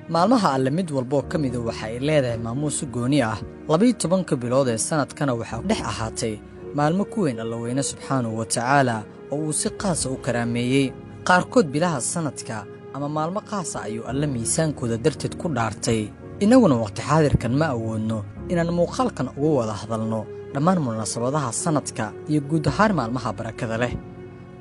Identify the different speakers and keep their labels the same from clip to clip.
Speaker 1: Maalmaha Alle mid walbaoo ka mida waxa ay leedahay maamuusu gooni ah. 12-ka bilood ee sannadkana waxaa dhex ahaatay maalmo ku weyn Alla weyne subxaanahu wa tacaala oo uu si qaasa u karaameeyey. Qaarkood bilaha sannadka ama maalmo qaasa ayuu Alle miisaankooda darteed ku dhaartay. Innaguna waqti xaadirkan ma awoodno inaan muuqaalkan ugu wada hadalno dhammaan munaasabadaha sannadka iyo guud ahaan maalmaha barakada leh,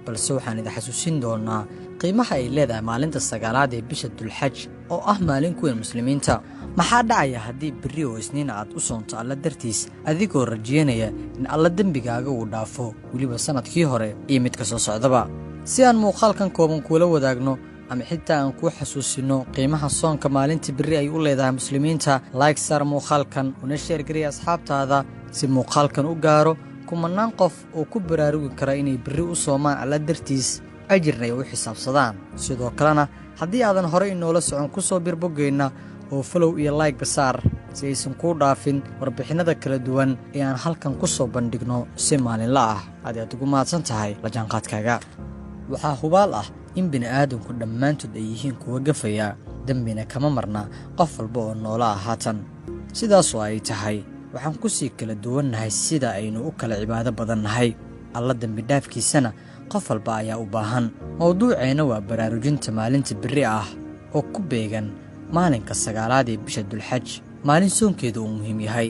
Speaker 1: balse waxaan idin xasuusin doonnaa qiimaha ay leedahay maalinta sagaalaad ee bisha Dulxaj oo ah maalin ku weyn muslimiinta. Maxaa dhacaya haddii berri oo Isniin aad u soonto Alla dartiis, adigoo rajeynaya in Alla dembigaaga uu dhaafo, weliba sannadkii hore iyo midka soo socdaba? Si aan muuqaalkan kooban kuula wadaagno ama xitaa aan kuu xasuusinno qiimaha soonka maalinta berri ay u leedahay muslimiinta, like saar muuqaalkan una share garaya asxaabtaada si muuqaalkan u gaaro kumanaan qof oo ku baraarugi kara inay berri u soomaan Alla dartiis, ajirna ay u xisaabsadaan. Sidoo kalena, haddii aadan horey inoola socon, ku soo biir boggeenna oo follow iyo like basaar si aysan kuu dhaafin warbixinnada kala duwan ee aan halkan ku soo bandhigno si maalinla ah. Aad aad ugu mahadsan tahay la jaanqaadkaaga. Waxaa hubaal ah in bini'aadamku dhammaantood ay yihiin kuwa gafaya, dembina kama marna qof walba oo noola ah haatan. Sidaasoo ay tahay, waxaan ku sii kala duwannahay sida aynu u kala cibaado badan nahay. Alla dembidhaafkiisana qof walba ayaa u baahan. Mowduuceenna waa baraarujinta maalinta berri ah oo ku beegan maalinka sagaalaad ee bisha Dulxaj, maalin soonkeedu uu muhiim yahay.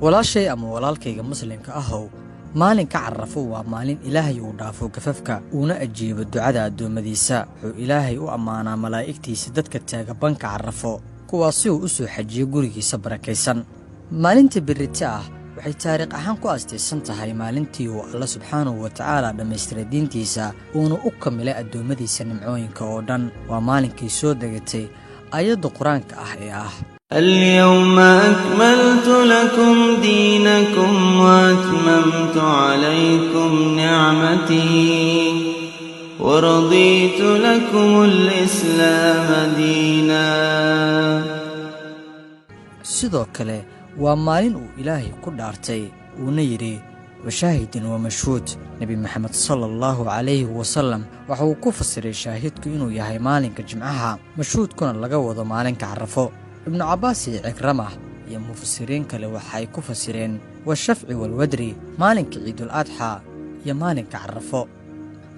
Speaker 1: Walaashay ama walaalkayga muslimka ahow, maalinka Carafo waa maalin Ilaahay uu dhaafo gafafka uuna ajiibo ducada addoommadiisa. Wuxuu Ilaahay u ammaanaa malaa'igtiisa dadka taaga banka Carafo, kuwaasi uu u soo xajiyo gurigiisa barakaysan. Maalinta berrite ah waxay taariikh ahaan ku astaysan tahay maalintii uu Alla subxaanahu wa tacaala dhammaystiray diintiisa, uuna u kamilay addoommadiisa nimcooyinka oo dhan. Waa maalinkii soo degatay aayadda Qur-aanka ah ee ah:
Speaker 2: اليوم أكملت لكم دينكم وأتممت عليكم نعمتي ورضيت لكم الإسلام دينا.
Speaker 1: Sidoo kale waa maalin uu Ilaahay ku dhaartay, uuna yidhi: وشاهد ومشهود. Nebi Maxamed sala Allahu calayhi wasalam waxa uu ku fasiray shaahidku inuu yahay maalinka Jimcaha, mashhuudkuna laga wado maalinka Carafo. Ibnu Cabbaas iyo Cikramah iyo mufasiriin kale waxay ku fasireen والشفع والوتر maalinka Ciidul Adxaa iyo maalinka Carafo.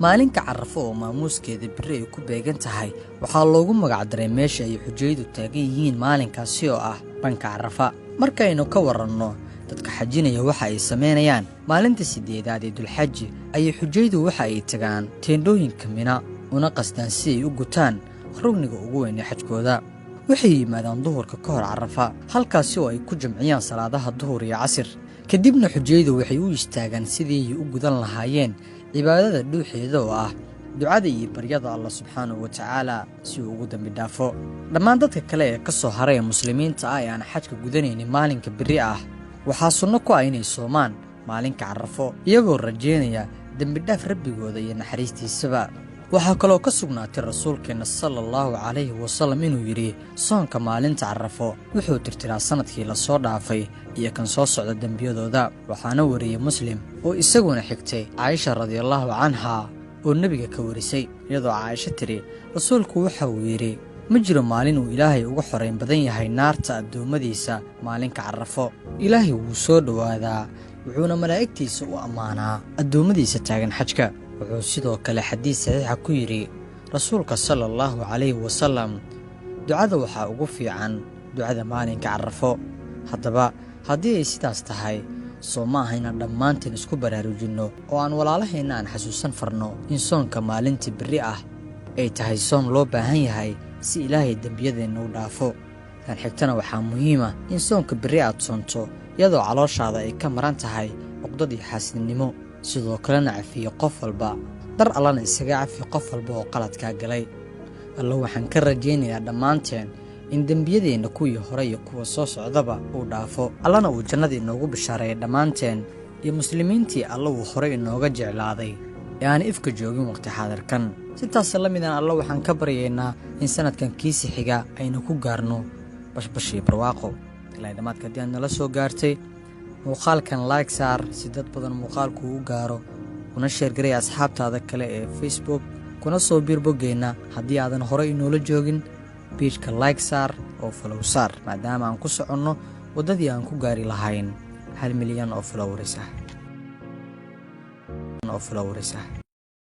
Speaker 1: Maalinka Carafo oo maamuuskeeda berri ay ku beegan tahay waxaa loogu magacdaray meesha ay xujayadu taagan yihiin maalinkaasi oo ah banka Carafa. Markaynu ka waranno dadka xajinaya waxa ay samaynayaan maalinta sideedaad ee Dulxaji, ayay xujaydu waxa ay tagaan teendhooyinka Mina, una qasdaan si ay u gutaan rugniga ugu weyn ee xajkooda. Waxay yimaadaan duhurka ka hor Carafa, halkaasi oo ay ku jamciyaan salaadaha duhur iyo casir. Kadibna xujaydu waxay u istaagaan sidii ay u gudan lahaayeen cibaadada dhuuxeeda oo ah ducada iyo baryada Alla subxaanahu wa tacaala si uu ugu dembi dhaafo. Dhammaan dadka kale ee ka soo haray ee muslimiinta ah ee aan xajka gudanaynin maalinka berri ah, waxaa sunno ku ah inay soomaan maalinka Carafo, iyagoo rajaynaya dembidhaaf Rabbigooda iyo naxariistiisaba. Waxaa kaloo ka sugnaatay rasuulkeenna sala Allahu calayhi wasalam inuu yidhi: "Soonka maalinta Carafo wuxuu tirtiraa sannadkii lasoo dhaafay iyo kan soo socda dembiyadooda." Waxaana wariyey Muslim oo isaguna xigtay Caaisha radiallahu canha oo nebiga ka warisay, iyadoo Caaisho tidhi: "Rasuulku waxa uu yidhi: Ma jiro maalin uu Ilaahay uga xorayn badan yahay naarta addoommadiisa maalinka Carafo. Ilaahay wuu soo dhowaadaa, wuxuuna malaa'igtiisa u ammaanaa addoommadiisa taagan xajka." Wuxuu sidoo kale xadiis saxiixa ku yidhi rasuulka sala Allahu calayhi wasalam: "Ducada waxaa ugu fiican ducada maalinka Carafo." Haddaba, haddii ay sidaas tahay, soo ma aha inaan dhammaanteen isku baraarujinno oo aan walaalaheenna aan xasuusan farno in soonka maalinta berri ah ay tahay soon loo baahan yahay si Ilaahay dembiyadeenna u dhaafo? Tan xigtana, waxaa muhiima in soonka berri aad soonto iyadoo calooshaada ay ka maran tahay cuqdad iyo xaasidnimo, sidoo kalena cafiyo qof walba, dar Allana isaga cafi qof walba oo qaladkaa galay. Allo waxaan ka rajaynayaa dhammaanteen in dembiyadeenna kuwii hore iyo kuwa soo socdaba uu dhaafo, Allana uu jannada inoogu bishaareeyay dhammaanteen iyo muslimiintii Alla uu horey inooga jeclaaday ee aan ifka joogin waqti xaadirkan. Sidaas la midaan Alla waxaan ka baryaynaa in sanadkan kiisi xiga aynu ku gaarno bashbash iyo barwaaqo. Ilaa dhammaadka haddii aad nala soo gaartay muuqaalkan, like saar si dad badan muuqaalku u gaaro, kuna share garaya asxaabtaada kale ee Facebook, kuna soo biir boggeenna haddii aadan horey inoola joogin. Page-ka like saar oo follow saar, maadaama aan ku soconno waddadii aan ku gaari lahayn 1 milyan oo followers ah.